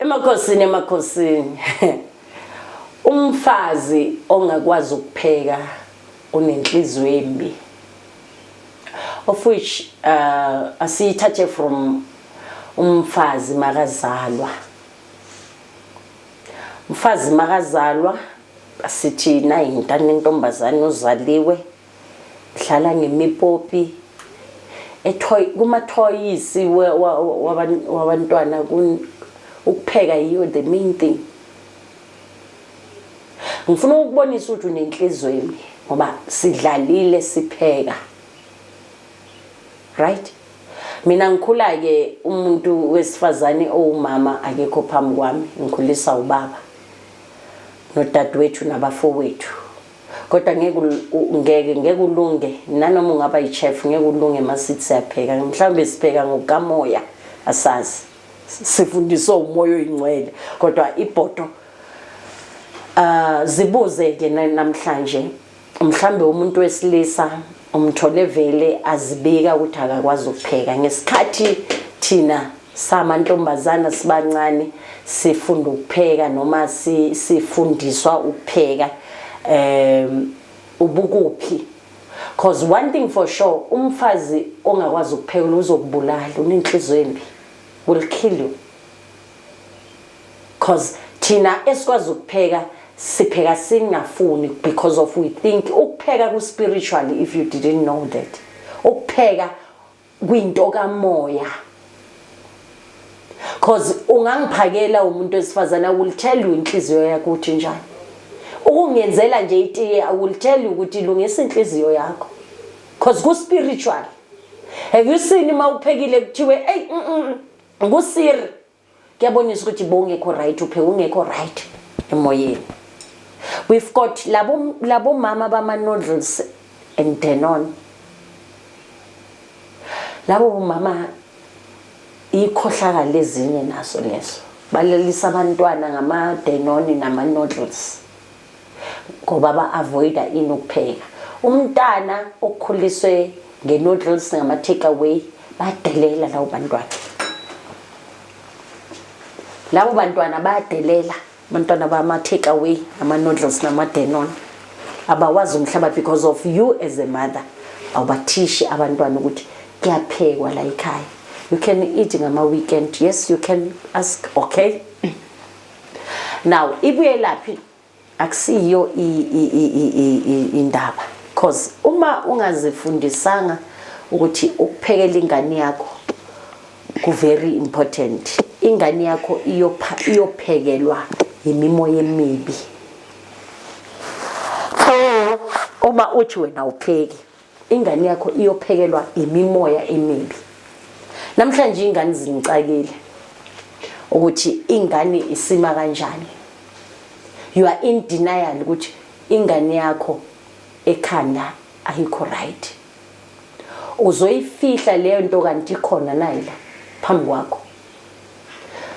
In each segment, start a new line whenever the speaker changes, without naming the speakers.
Emakhosini, emakhosini. Umfazi ongakwazi ukupheka unenhliziyo embi. Of which asiyithathe from umfazi makazalwa. Umfazi makazalwa, asithi nayintana intombazane uzaliwe, dlala ngemipopi ethoy kumathoyisi wabantwana, ukupheka yiyo the main thing. Ngifuna ukubonisa ukuthi unenhliziyo embi ngoba sidlalile sipheka, right? Mina ngikhula ke umuntu wesifazane owumama akekho phambi kwami, ngikhulisa ubaba nodadewethu nabafowethu, kodwa ngeke ngeke ulunge nanoma ungaba yi-chef, ngeke ulunge masithi siyapheka. Mhlawumbe sipheka ngokukamoya, asazi, sifundiswe umoya oyingcwele, kodwa ibhodo zibuze ke namhlanje, mhlambe umuntu wesilisa umthole vele azibika ukuthi akakwazi ukupheka ngesikhathi thina samantombazana sibancane sifunda ukupheka noma sifundiswa ukupheka, ubukuphi? 'Cause one thing for sure, umfazi ongakwazi ukupheka uzokubulala, unenhliziyo embi, will kill you, 'cause thina esikwazi ukupheka sipheka singafuni because of we think ukupheka ku spiritually. If you didn't know that, ukupheka kwinto kamoya, 'cause ungangiphakela umuntu wesifazane, I will tell you inhliziyo yakho ukuthi njani. Ukungenzela nje itiye, I will tell you ukuthi lungisa inhliziyo yakho, 'cause ku spiritual. Have you seen uma uphekile kuthiwe, "Hey, kusiri"? Kuyabonisa ukuthi bowungekho right, upheka ungekho right emoyeni. We've got labo mama bama noodles and Danone. Labo mama ikhohlakala ezinye naso leso, balalisa abantwana ngama-Danone nama-noodles ngoba ba-avoida ini? Ukupheka. Umntana okhuliswe nge-noodles, ngama-take away, badelela labo bantwana. Labo bantwana bayadelela, abantwana bama-take away, ama-noodles nama-Danone, abawazi umhlaba because of you as a mother awubathishi abantwana ukuthi kuyaphekwa la ekhaya. You can eat ngama-weekend, yes, you can ask, okay? Now ibuyelaphi? Akusiyo indaba, 'cause uma ungazifundisanga ukuthi ukuphekela ingane yakho ku very important, ingane yakho iyophekelwa imimoya emibi. Uma uthi wena upheki, ingane yakho iyophekelwa imimoya emibi. Namhlanje ingane zinicakile ukuthi ingane isima kanjani. You are in denial ukuthi ingane yakho ekhanda ayikho right. Uzoyifihla leyo nto kanti ikhona nayi la phambi kwakho.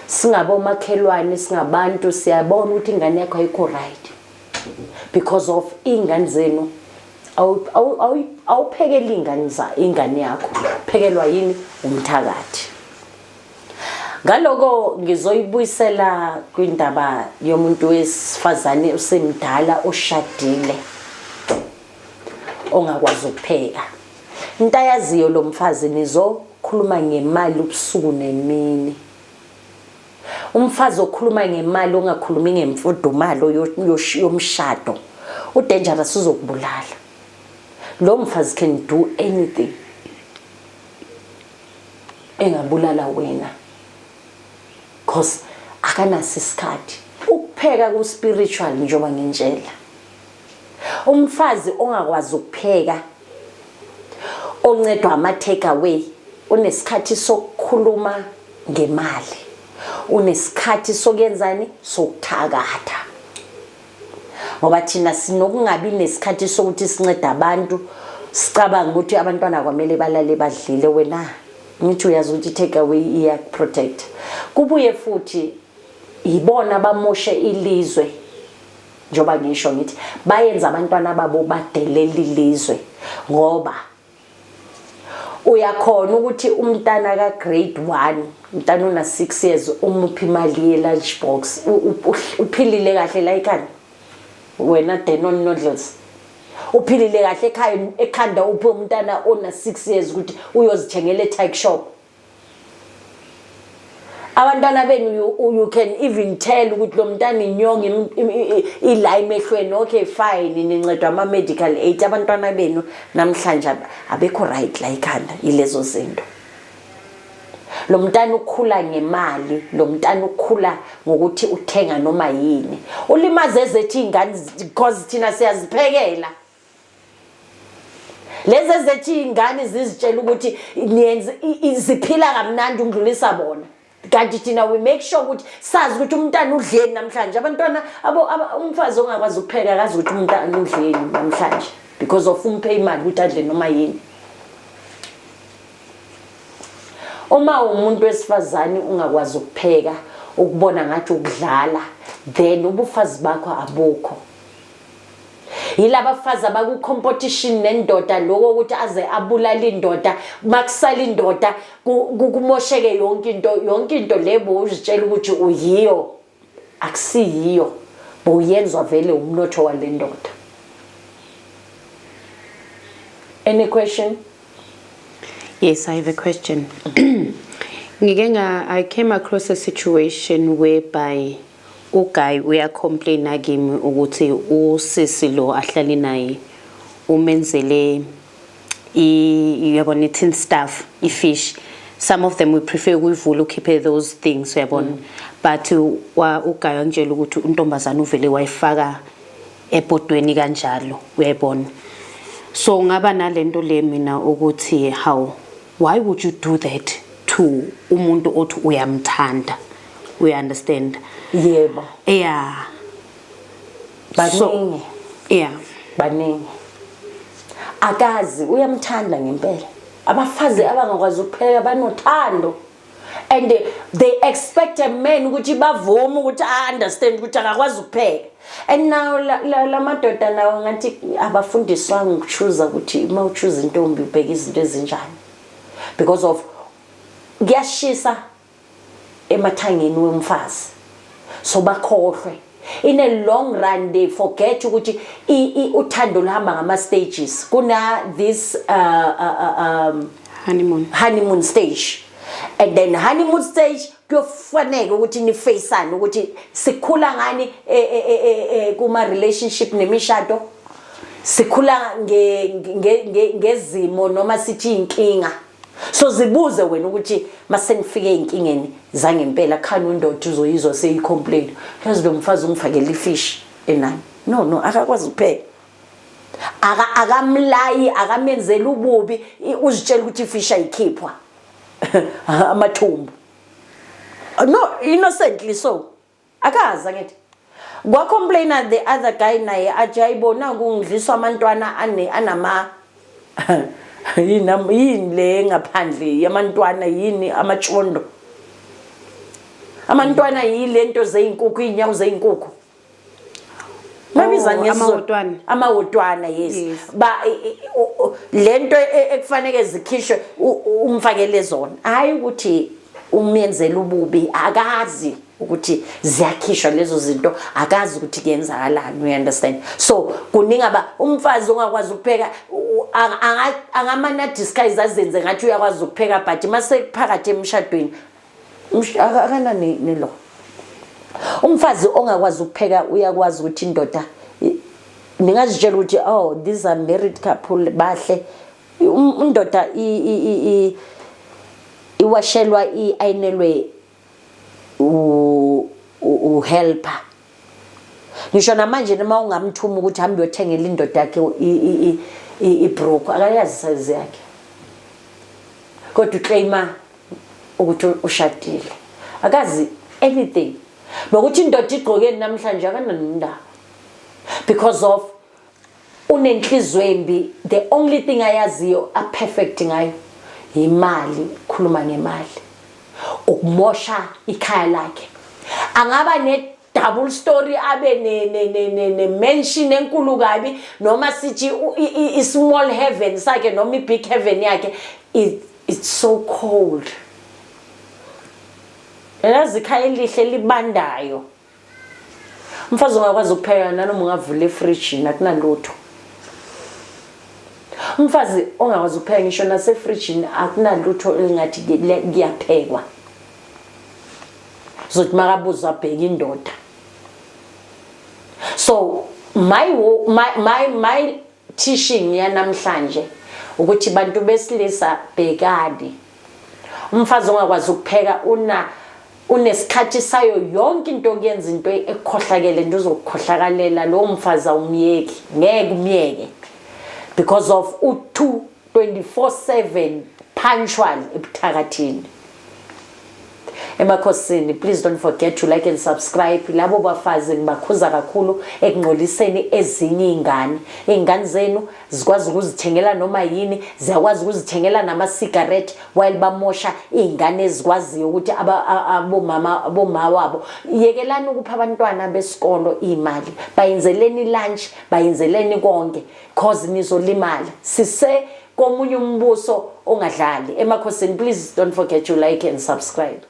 Singabomakhelwane, singabantu, siyabona ukuthi ingane yakho ayikho right because of iy'ngane zenu awuphekeli ingane za ingane yakho, phekelwa yini? Umthakathi. Ngaloko ngizoyibuyisela kwindaba yomuntu wesifazane usemdala oshadile ongakwazi ukupheka. Into ayaziyo lo mfazi, nizokhuluma ngemali ubusuku nemini. Umfazi okhuluma ngemali, ongakhulumi ngemfudumalo yomshado, udangerous, uzokubulala lo mfazi. Can do anything engabulala wena 'cause akanaso isikhathi. Ukupheka ku-spiritual. Njengoba ngintshela, umfazi ongakwazi ukupheka, oncedwa ama-take away, unesikhathi sokukhuluma ngemali, unesikhathi sokuyenzani? Sokuthakatha, ngoba thina sinokungabi nesikhathi sokuthi sincede abantu, sicabanga ukuthi abantwana kwamele balale badlile. Wena ngithi uyazi ukuthi take away iyakuprotect. Kubuye futhi yibona bamoshe ilizwe. Njengoba ngisho ngithi bayenza abantwana babo badelela ilizwe, ngoba Uyakhona ukuthi umntana ka grade 1, umntana una 6 years, umuphi imali ye lunch box, uphilile kahle la ekhanda wena? Denon Noodles, uphilile kahle ekhaya ekhanda? Uphe umntana ona 6 years ukuthi uyozithengela e-tuck shop? Abantwana benu, you can even tell ukuthi lo mntana inyongo ila emehlweni. Okay, fine, nincedwa ama-medical aid. Abantwana benu namhlanje abekho right la ekhanda yilezo zinto. Lo mntana ukhula ngemali, lo mntana ukhula ngokuthi uthenga noma yini, ulimaze ezethu iy'ngane because thina siyaziphekela. Lezi ezethu iy'ngane zizitshela ukuthi niyenza ziphila kamnandi ukudlulisa bona, kanti thina we make sure ukuthi sazi ukuthi umntana udleni namhlanje. Abantwana umfazi ongakwazi ukupheka akazi ukuthi umntana udleni namhlanje because of umphe imali ukuthi adle noma yini. Uma umuntu wesifazane ungakwazi ukupheka, ukubona ngathi ukudlala, then ubufazi bakho abukho. Yilaba bafazi abaku-competition nendoda, lokho ukuthi aze abulale indoda, makusala indoda kumosheke yonke into. Yonke into le bowuzitshela ukuthi uyiyo akusiyiyo, bowuyenzwa vele umnotho wale ndoda. Any question?
Yes, I have a question. Ngike nga I came across a situation whereby uguy uyacomplaina kimi ukuthi usisi lo ahlali naye umenzele uyabona, i-tin stuff, i-fish. Some of them we prefer ukuyivula, ukhiphe those things, uyabona, but uguy wangitshela ukuthi untombazane uvele wayifaka ebhodweni kanjalo, uyayibona. So ngaba nalento le mina ukuthi, how, why would you do that to umuntu othi uyamthanda? We understand?
Yebo. Baningi.
So, yeah.
Baningi. Akazi uyamthanda ngempela. Abafazi abangakwazi ukupheka banothando and they expect a man ukuthi bavume ukuthi a-understand ukuthi akakwazi ukupheka. And now la madoda nawo ngathi abafundiswanga ukuchuza, ukuthi uma uchuza intombi ubheka izinto ezinjani, because of kuyashisa emathangeni womfazi. So bakhohlwe, in a long run they forget ukuthi uthando luhamba ngama stages. Kuna this
Honeymoon.
Honeymoon stage, and then honeymoon stage kuyofanele ukuthi nifacane ukuthi sikhula ngani kuma relationship nemishado, sikhula ngezimo noma sithi inkinga. So zibuze wena ukuthi mase nifike ey'nkingeni zangempela, khani undoda uzoyizwa seyicomplain, yazi lo mfazi ungifakele ifish enani. No, akakwazi ukupheka. Akamlayi, akamenzeli ububi, uzitshela ukuthi ifish ayikhiphwa amathumbu. No, innocently so, akazi. Angithi kwacomplaina the other guy naye, athi ayibona kungidliswa amantwana ane anama yini yini le ngaphandle yamantwana, yini, amatshondo amantwana, yilento zeyinkukhu, iy'nyawo zeyinkukhu babiza
Oh,
ngesiZulu.
Amahotwana.
Amahotwana, yes. Ba lento ekufanele zikhishwe, umfakele zona, hayi ukuthi umenzela ububi. Akazi ukuthi ziyakhishwa lezo zinto, akazi ukuthi kuyenzakalani, you understand? So kuningi aba umfazi ongakwazi ukupheka angamane adisguise, azenze ngathi uyakwazi ukupheka, but mase phakathi emshadweni akana nelo. Umfazi ongakwazi ukupheka uyakwazi ukuthi indoda ningazitshela ukuthi, oh, these are married couple, bahle. Indoda iwashelwa, i-ayinelwe uhelper. Ngisho namanje noma ungamthuma ukuthi hambe uyothengela indoda yakhe ibhrukhu, akayazi size yakhe, kodwa uclaima ukuthi ushadile. Akazi anything nokuthi indoda igqokeni namhlanje, akananindaba because of unenhliziyo embi. The only thing ayaziyo a-perfect ngayo imali, khuluma ngemali, ukumosha ikhaya lakhe. Angaba ne double story, abe ne-mansion enkulu kabi, noma sithi i-small heaven sakhe noma i-big heaven yakhe, it's so cold. Yazi, ikhaya elihle libandayo. Umfazi ungakwazi ukupheka nanoma ungavula efrijini, akunalutho. Umfazi ongakwazi ukupheka, ngisho nasefrijini akunalutho elingathi kuyaphekwa, zothi makabuzwa abheke indoda. So my teaching yanamhlanje ukuthi, bantu besilisa, bhekani umfazi ongakwazi ukupheka. Una unesikhathi sayo yonke into okuyenza into ekhohlakele, into uzokukhohlakalela. Lowo mfazi awumyeki, ngeke umyeke, because of u-2 24/7 punctual ebuthakathini. Emakhosini, please don't forget to like and subscribe. Labo bafazi ngibakhuza kakhulu ekungcoliseni ezinye iy'ngane. Iy'ngane zenu zikwazi ukuzithengela noma yini, ziyakwazi ukuzithengela nama-cigarette while bamosha iy'ngane ezikwaziyo ukuthi abomama, aboma wabo. Yekelani ukupha abantwana besikolo iy'mali, bayenzeleni lunch, bayenzeleni konke, cause nizolimala. Sise komunye umbuso ongadlali. Emakhosini, please don't forget to like and subscribe.